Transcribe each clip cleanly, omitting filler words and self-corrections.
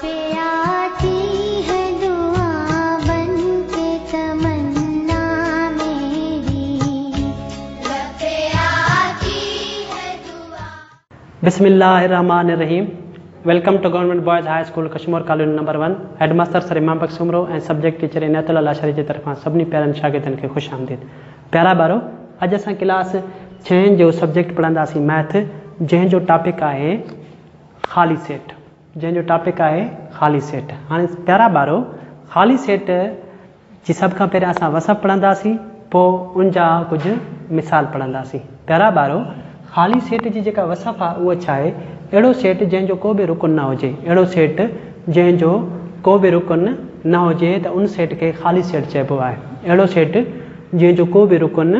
P آتي هي دعا بن ڪي تمنا ميري لب پي آتي هي دعا. بسم الله الرحمٰن الرحيم welcome to government boys high school Kashmore colony number one head master sir Imam Bakhsh Soomro ۽ subject teacher Inayat Ullah Lashari جي طرفان سڀني پيارن شاگردن کي خوش آمديد پيارا ٻارو اڄ اسان ڪلاس ڇهين جو سبجيڪٽ پڙهنداسين مئٿ جنهن جو ٽاپڪ آهي خالي سيٽ جنهن جو ٽاپڪ آهي خالي سيٽ هاڻي پيارا ٻارو خالي سيٽ جي سڀ کان پهريان اسان وصف پڙهنداسين پوء ان جا ڪجهه مثال پڙهنداسين پيارا ٻارو خالي سيٽ جي جيڪا وصف آهي اها ڇا آهي اهڙو سيٽ جنهن جو ڪو به رڪن نه هجي اهڙو سيٽ جنهن جو ڪو به رڪن نه هجي ته ان سيٽ کي خالي سيٽ چئبو آهي اهڙو سيٽ جنهن جو ڪو به رڪن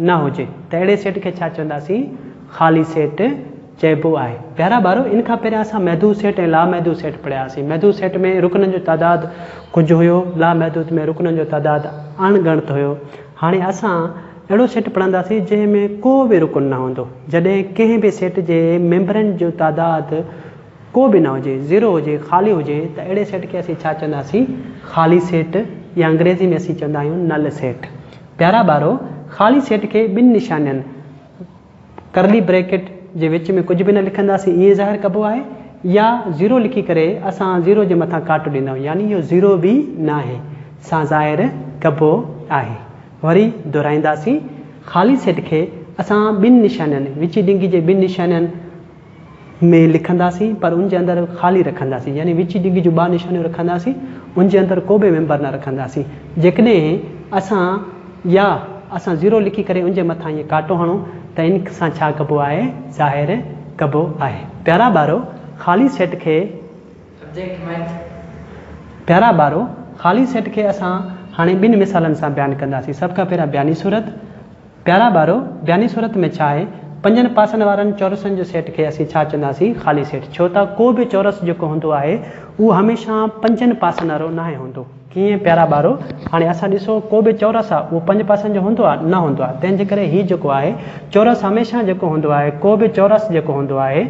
نه هجي ته اهڙي سيٽ کي ڇا چونداسين؟ خالي سيٽ چئبو آهي. پيارا ٻارو ان کان پهريان اسان محدود سيٽ ۽ لامحدود سيٽ پڙهياسين. محدود سيٽ ۾ رڪنن جو تعداد ڪجهه هيو، لامحدود ۾ رڪنن جو تعداد اڻ ڳڻت هيو. هاڻي اسان اهڙو سيٽ پڙهنداسين جنهن ۾ ڪو به رڪن نه هوندو. جڏهن ڪنهن به سيٽ جي ميمبرن جو تعداد ڪو به نه هجي، زيرو هجي، خالي هجي ته اهڙي سيٽ کي اسين ڇا چونداسين؟ خالي سيٽ يا انگريزي ۾ اسين چوندا آهيون نل سيٽ. پيارا ٻارو، خالي سيٽ کي ٻن نشانين، ڪرلي بريڪيٽ، جي وچ ۾ ڪجهه به نه لکنداسين ائين ظاهر ڪبو آهي يا زيرو لکي ڪري اسان زيرو جي مٿان ڪاٽو ڏيندا آهيون يعني اهو زيرو به ناهي سان ظاهر ڪبو آهي. وري دهرائينداسين، خالي سيٽ کي اسان ٻن نشانين، وچين ڏنگي جي ٻن نشانين، ۾ لکنداسين پر ان جي اندر خالي رکنداسين يعني وچين ڊگهي جون ٻه نشانيون رکنداسين ان جي اندر ڪو به ميمبر نه رکنداسين جيڪڏهن اسان يا اسان زيرو لکي ڪري ان جي مٿان ائين ڪاٽو هڻون ته ان سان ڇا ڪبو آهي ظاهر ڪبو آهي پيارا ٻارو خالي سيٽ کي Subject Math. پيارا ٻارو خالي سيٽ کي اسان هاڻي ٻن مثالن سان بيان ڪنداسين سڀ کان پهريان بياني صورت پيارا ٻارو! بياني صورت ۾ ڇا آهي؟ پنجن پاسن وارن چورسن جو سيٽ کي اسين ڇا چونداسين؟ خالي سيٽ. ڇو ته ڪو به چورس جيڪو هوندو آهي، اهو هميشه پنجن پاسن وارو ناهي هوندو. ڪيئن پيارا ٻارو؟ هاڻي اسان ڏسو ڪو به چورس آهي، اهو پنج پاسن جو هوندو آهي؟ نه هوندو آهي. تنهن جي ڪري هي جيڪو آهي، چورس هميشه جيڪو هوندو آهي، ڪو به چورس جيڪو هوندو آهي،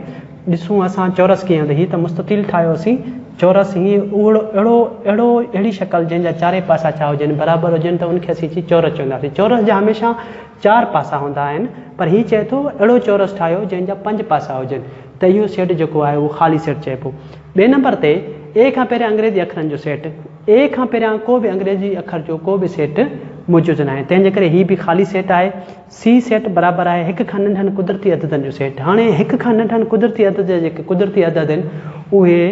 ڏسون اسان چورس ڪيئن هوندو. هي ته مستطيل ٺاهيوسين. چورس هيئن اهڙو اهڙو اهڙو اهڙي شڪل جنهن جا چارئي پاسا ڇا هجن برابر هجن ته ان کي اسين چورس چونداسين. چورس جا هميشه چار پاسا هوندا آهن پر هي چئي ٿو اهڙو چورس ٺاهيو جنهن جا پنج پاسا هجن ته اهو سيٽ جيڪو آهي اهو خالي سيٽ چئبو. ٻئي نمبر تي اي کان پهريان انگريزي اکرن جو سيٽ اي کان پهريان ڪو به انگريزي اکر جو ڪو به سيٽ موجود ناهي تنهن جي ڪري هي به خالي سيٽ آهي. سي سيٽ برابر آهي هڪ کان ننڍن قدرتي عددن جو سيٽ. هاڻي هڪ کان ننڍن قدرتي عدد جا جيڪي قدرتي عدد آهن اهي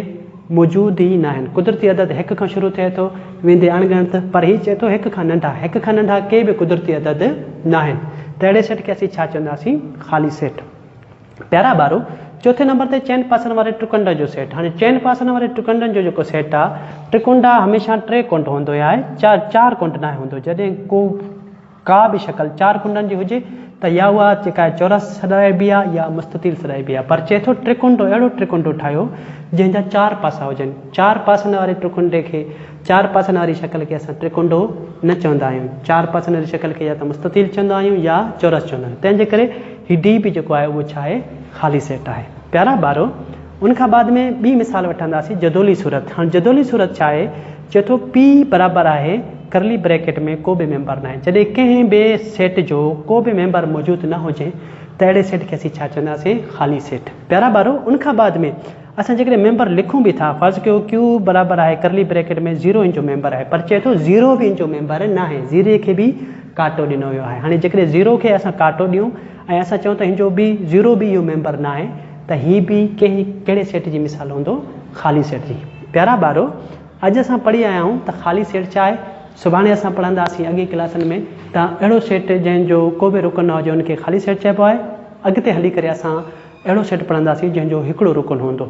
موجود ئي ناهن. قدرتي عدد هڪ کان شروع ٿئي ٿو ويندي اڻ ڳڻت پر هي چئي ٿو هڪ کان ننڍا. هڪ کان ننڍا ڪي به قدرتي عدد ناهن ته اهڙي سيٽ کي اسين ڇا چونداسين؟ خالي سيٽ. پيارا ٻارو! چوٿين نمبر تي چئن پاسن واري ٽرڪنڊن جو سيٽ. هاڻي چئن پاسن واري ٽرڪنڊن جو جيڪو سيٽ آهي ٽرڪنڊا هميشه ٽي ڪنڊ هوندو آهي چار ڪنڊ ناهي هوندو. جڏهن ڪو ڪا به شڪل چار ڪنڊن جي هجي ته يا اها جيڪا آهي چورس سڏائبي آهي يا مستطيل سڏائبي آهي پر چئي ٿو ٽرڪنڊو اهڙو ٽرڪنڊو ٺاهيو جنهن جا چار پاسا هجن. چار پاسن واري ٽرڪنڊي کي چار پاسن واري شڪل کي اسان ٽرڪنڊو نه چوندا آهيون. چار پاسن واري شڪل کي يا ته مستطيل چوندا آهيون يا چورس چوندا آهيون. تنهن جي ڪري هي ڊي به جيڪو آهي اهو ڇا آهي خالي سيٽ آهي. پيارا ٻارو! ان کان بعد ۾ ٻي مثال وٺنداسين جدولي صورت. هاڻ جدولي صورت ڇا آهي؟ چئي ٿو پي برابر آهي ڪرلي بريڪيٽ ۾ ڪو به ميمبر ناهي. جڏهن ڪنهن به سيٽ جو ڪو به ميمبر موجود نه هجي ته اهڙي سيٽ کي اسين ڇا چونداسين؟ خالي سيٽ. پيارا ٻارو! ان کان بعد ۾ اسان جيڪڏهن ميمبر لکون به ٿا فرض ڪيو ڪيو برابر آهي ڪرلي بريڪيٽ ۾ زيرو ان جو ميمبر آهي پر چئي ٿو زيرو به ان جو ميمبر ناهي زيري کي به ڪاٽو ڏنو ويو آهي. هاڻي جيڪڏهن زيرو کي اسان ڪاٽو ڏيون ۽ اسان چئون ته هن جو به زيرو به اهو ميمبر ناهي ته هي به ڪنهن ڪهڙي سيٽ جي مثال هوندو؟ خالي سيٽ جي. پيارا ٻارو! اڄ اسان پڙهي آيا آهيون ته خالي سيٽ ڇا آهي؟ سڀاڻي اسان پڙهنداسين اڳين ڪلاسن ۾ ته اهڙو سيٽ جنهن جو ڪو به رڪن نه هجي ان کي خالي سيٽ چئبو آهي. اڳتي هلي ڪري اسان اهڙو سيٽ پڙهنداسين جنهن جو هڪڙو رڪن هوندو.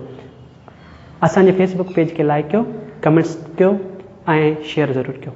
اسان جي فيس بڪ پيج کي لائيڪ ڪيو، ڪمينٽس ڪيو ۽ شيئر ضرور ڪيو.